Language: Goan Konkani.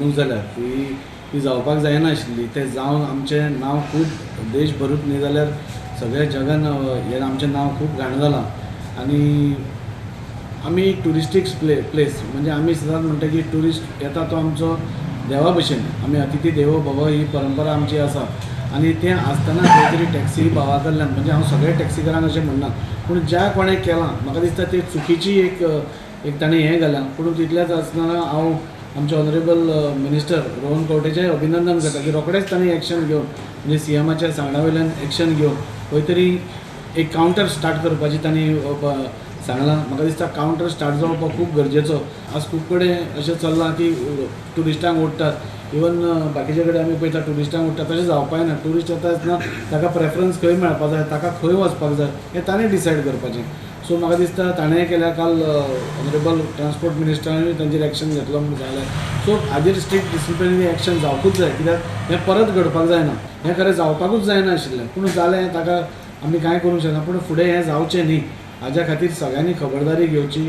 घडणूक जाल्या ती जावपाक जायनाशिल्ली. तें जावन आमचें नांव खूब देशभरूच न्ही जाल्यार सगळ्या जगान हें आमचें नांव खूब घाण जालां. आनी आमी ट्युरिस्टीक प्लेस म्हणजे आमी सदांच म्हणटा की ट्युरिस्ट येता तो आमचो देवा भशेन, आमी अतिथी देवो भव ही परंपरा आमची आसा. आनी तें आसतना खंय तरी टॅक्सी भावा कडल्यान, म्हणजे हांव सगळ्या टॅक्सीकारांक अशें म्हणना, पूण ज्या कोणें केलां म्हाका दिसता ते चुकीची एक एक ताणें हें घालां. पूण तितल्याच आसतना हांव आमचे ऑनरेबल मिनिस्टर रोहन खंवटेचें अभिनंदन करता की रोखडेंच तांणी एक्शन घेवन, म्हणजे सीएमाच्या सांगण्या वयल्यान एक्शन घेवन खंय तरी एक कावंटर स्टार्ट करपाची तांणी सांगलां. म्हाका दिसता कावंटर स्टार्ट जावपाक खूब गरजेचो. आज खूब कडेन अशें चल्लां की ट्युरिस्टांक ओडटात, इवन बाकीचे कडेन आमी पळयता ट्युरिस्टांक ओडटात, तशें जावपाक ना. ट्युरिस्ट येता आसतना ताका प्रेफरन्स खंय मेळपाक जाय, ताका खंय वचपाक जाय हें ताणें डिसायड करपाचें. सो म्हाका दिसता ताणें केल्या, काल ऑनरेबल ट्रान्सपोर्ट मिनिस्टरानूय तांचेर एक्शन घेतलो म्हूण सांगलें. सो हाजेर स्ट्रिक्ट डिसिप्लिनरी एक्शन जावपूच जाय, कित्याक हें परत घडपाक जायना. हें खरें जावपाकूच जायना आशिल्लें, पूण जालें, ताका आमी कांय करूंक शकना. पूण फुडें हें जावचें न्ही हाज्या खातीर सगळ्यांनी खबरदारी घेवची.